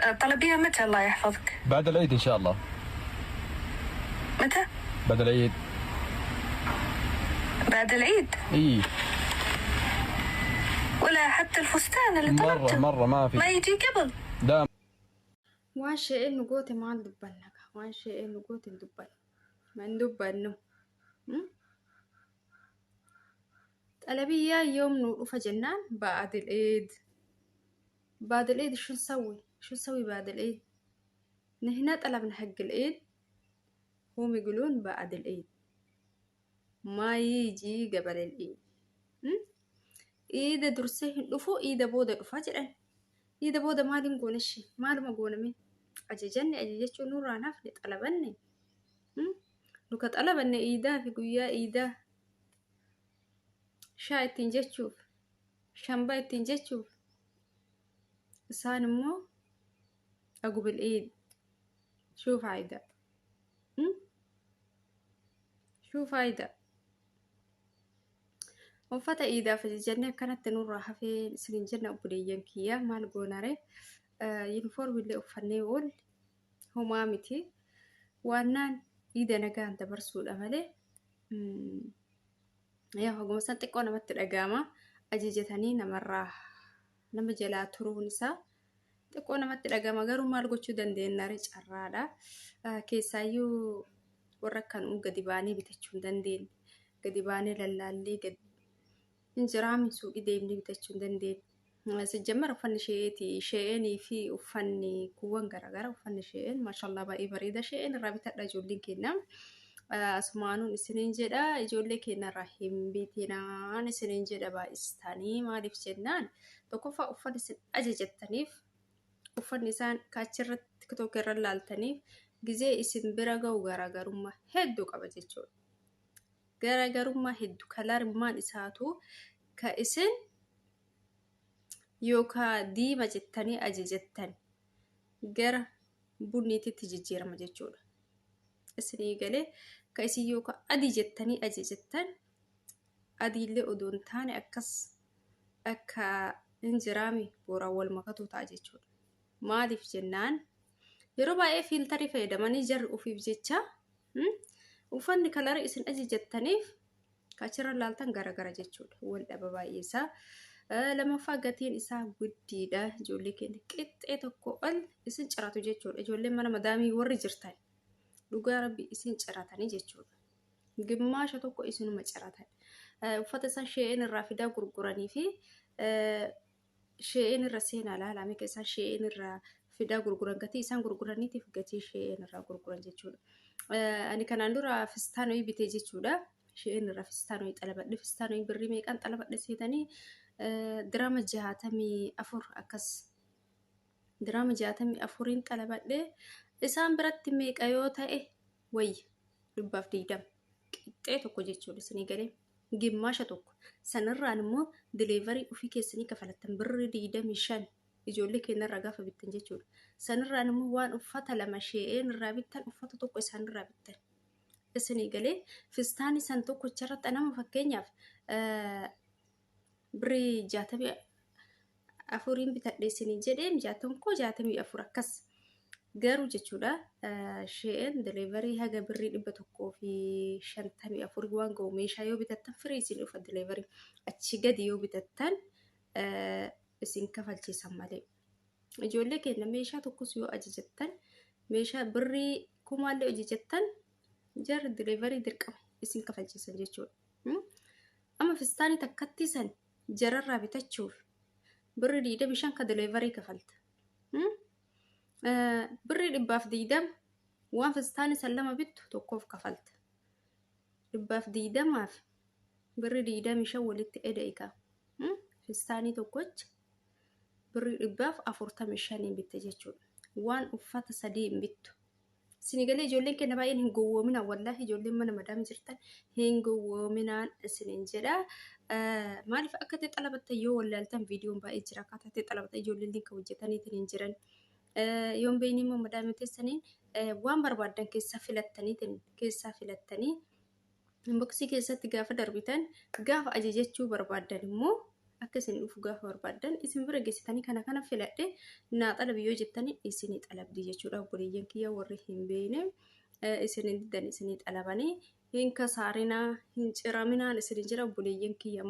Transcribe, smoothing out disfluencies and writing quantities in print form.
الطلبية متى الله يحفظك؟ بعد العيد ان شاء الله. متى؟ بعد العيد. بعد العيد؟ اي. ولا حتى الفستان اللي مره طلبته مره ما في. ما يجي قبل؟ لا. Waan shee'een nu goote maal dubbanna kaa? Waan shee'een nu goote hin dubbannu. Ma hin dubbannu. Xalabiyyaa yoom nu dhufa jennaan ba'adil eid. بعد العيد شو نسوي؟ شو نسوي بعد العيد؟ نحن طلبنا حق العيد، هم يقولون بعد العيد، ما يجي قبل العيد. Iida dursee hin dhufu, iida booda dhufa jedhan. Iida booda maaliin goona ishee? Maaluma goona mee? Ajajanne, ajajachuu nurraa hin hafne, xalabanne. Nu ka xalabanne iidaa fi guyyaa iidaa shaa ittiin jechuuf, shambaa ittiin jechuuf, isaan immoo agubil iid. Shuu faayidaa? Shuu faayidaa? Uffata iidaaf jennee akkanatti nurraa hafee isiniin jenna obboleeyyan kiyya, maal goonare? Yuunifoormii illee uffannee oolle homaa miti. Waannaan iida nagaan dabarsuudha malee yaa haguma san xiqqoo namatti dhaga'ama. Ajajatanii namarraa nama jalaa turuun isaa xiqqoo namatti dhaga'ama, garuu maal gochuu dandeenya ree, carraadha. Keessaayyuu warra akkanuu gadi baanee bitachuu hin dandeenye. Gadi baanee lallaallee gadi hin jiraami, suuqii deemnee bitachuu hin dandeenye. Sijjammar uffanni isheeti shee'eenii fi uffanni kuuwwan garaagaraa, uffanni shee'een maashallaa baay'ee bareeda, shee'een irraa bitadha ijoolleen keenya. Asumaanuun isiniin jedha, ijoollee keenya irraa hin bitinaan isiniin jedha baay'istanii. Maaliif jennaan, tokkoffaa uffanni isin ajajattaniif uffanni isaan kaachirratti TikTok irra laaltaniif gizee isin bira ga'u garaagarummaa hedduu qaba jechuudha. Garaagarummaa hedduu, kalarummaan isaatu ka isin yookaan diima jettanii ajajattan gara bunniititti jijjiirama jechuudha. Isinii galee? Ka isin yookaan adii jettanii ajajattan adiillee odoo hin taane akkas akka hin jiraami booraan wal makatu ta'a jechuudha. Maaliif jennaan, yeroo baay'ee filterii fayyadamanii jarri ofiif jecha uffanni kalarii isin ajajattaniif achirra laaltan garagara jechuudha. Wal dhaba baay'ee isaa. Lammaffaa gatiin isaa guddiidha. Ijoollee keenya qixxee tokko ol isin ciratu jechuudha. Ijoolleen mana madaamii warri jirtan dhugaa rabbi isin ciratanii jechuudha. Gimmaasha tokko isinuma ciratan. Uffata isaan Shein irraa fidaa gurguranii fi Shein irra seenaa ilaalaa meeqa isaan Shein irraa fidaa gurguran, gatii isaan gurguraniitiif gatii Shein irraa gurguran jechuudha. Ani kanaan dura fistaanoo bitee jechuudha. Shein irraa fistaanoo xalabadhe. Fistaanoo birrii meeqaan xalabadhe seetanii? Dirama 64 akkas. Dirama 64n xalabadhe. Isaan biratti meeqa yoo ta'e wayya? 120, qixxee tokko jechuudha, isinii galee? Gimmaasha tokko. Sanirraan immoo delivery ofii keessanii kafalattan birrii 25 ijoollee keenyarraa gaafa bittan jechuudha. Sanirraan immoo waan uffata lama Shein irraa bittan uffata tokko isaanirraa bittan. Isinii galee? Fistaanii san tokkocharratti nama fakkeenyaaf birrii 64n bitadhe isinii jedheen, jaatam koo 64 akkas. Garuu jechuudha, Shein delivery haga birrii 154 waan ga'u meeshaa yoo bitattan firii isin dhufa delivery. Achi gadi yoo bitattan isin kafalchiisan malee. Ijoollee keenya meeshaa tokkos yoo ajajattan, meeshaa birrii kumaallee ajajattan, jarri delivery dirqama isin kafalchiisan jechuudha. Amma fistaanii takkatti san jararraa bitachuuf birrii 25 ka delivery kafalta. Birrii 120 waan fistaanii san lama bittu tokkoof kafalta. 120f birrii 25 walitti eda'ika. Fistaanii tokkocha birrii 145n bitte jechuudha. Waan uffata sadii hin bittu. Isinii galee? Ijoolleen keenya baay'een hin gowwoominaa, wallaahi ijoolleen mana madaam jirtan hin gowwoominaan isiniin jedha. Maaliif akka itti xalabattan yoo wallaaltan viidiyoon baay'ee jira, akkaataa itti xalabatan ijoolleen linka hojjetaniitiin hin jiran. Yoon beeyni immoo madaamii teessaniin waan barbaaddan keessaa filattaniitiin keessaa filattanii inboxii keessatti gaafa darbitan, gaafa ajajachuu barbaaddan immoo Akka isin dhufu gaafa barbaaddan isin bira geessitanii kana kana filadhe naa xalabi yoo jettanii isinii xalabdi jechuudha. Obboleeyyan kiyya warri hin beekne isin hin diddan isinii xalabanii hin kasaarinaa hin ciraminaan isin jira obboleeyyan kiyya.